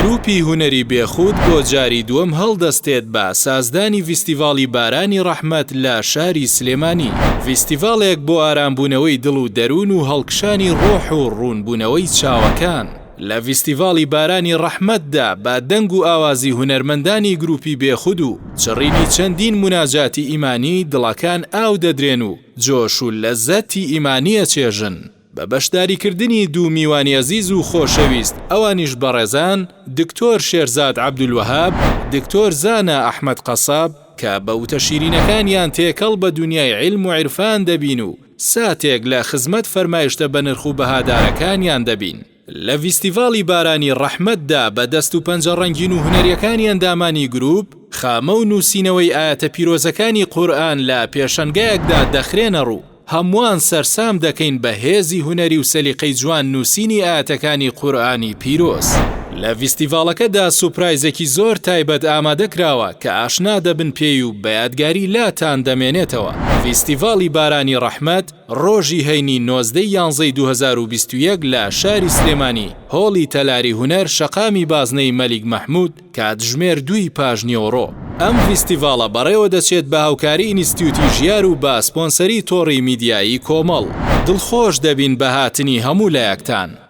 گروپی هونەری بێخود بۆ جاری دووەم هەڵدەستێت بە سازدانی ڤیستیڤاڵی بارانی ڕەحمەت لە شاری سلێمانی، ڤیستیڤاڵێک بۆ ئارامبوونەوەی دڵ و دەروون و هەڵکشانی ڕۆح و ڕوونبوونەوەی چاوەکان. لە ڤیستیڤاڵی بارانی ڕەحمەتدا بە دەنگ و ئاوازی هونەرمەندانی گروپی بێخود و چڕینی چەندین موناجاتی ئیمانی دڵەکان ئاو دەدرێن و جۆش و لەزەتی ئیمانی ئەچێژن. بە بەشداریکردنی دوو میوانی ئەزیز و خۆشەویست ئەوانیش بەڕێزان، دکتۆر شێرزاد عەبدولوەهاب، دکتۆر زانا ئەحمەد قەساب، کە بە وتە شیرینەکانیان تێکەڵ بە دونیای عیلم و عیرفان دەبین و ساتێک لە خزمەت فەرمایشتە بەنرخ و بەهادارەکانیان دەبین. لە ڤیستیڤاڵی بارانی ڕەحمەتدا بە دەست و پەنجە ڕەنگین و هونەریەکانی ئەندامانی گروپ، خامە و نووسینەوەی ئایەتە پیرۆزەکانی قورئان لە پێشەنگایەکدا دەخرێنە ڕوو، هەمووان سەرسام دەکەین بە هێزی هونەری و سەلیقەی جوان نووسینی ئایەتەکانی قورئانی پیرۆز. لە ڤیستیڤاڵەکەدا سوپرایزێکی زۆر تایبەت ئامادە کراوە کە ئاشنا دەبن پێی و بە یادگاری لاتان دەمێنێتەوە. ڤیستیڤاڵی بارانی ڕەحمەت ڕۆژی هەینی 19 ی یانزەی 2021 لە شاری سلێمانی، هۆڵی تەلاری هونەر شەقامی بازنەی مەلیک مەحمود، کاتژمێر دووی پاشنیوەڕۆ. ئەم ڤیستیڤاڵە بەڕێوە دەچێت بە هاوکاری ئینستتیوتی ژیار و بە سپۆنسەری تۆڕی میدیایی کۆمەڵ. دڵخۆش دەبین بە هاتنی هەموو لایەکتان.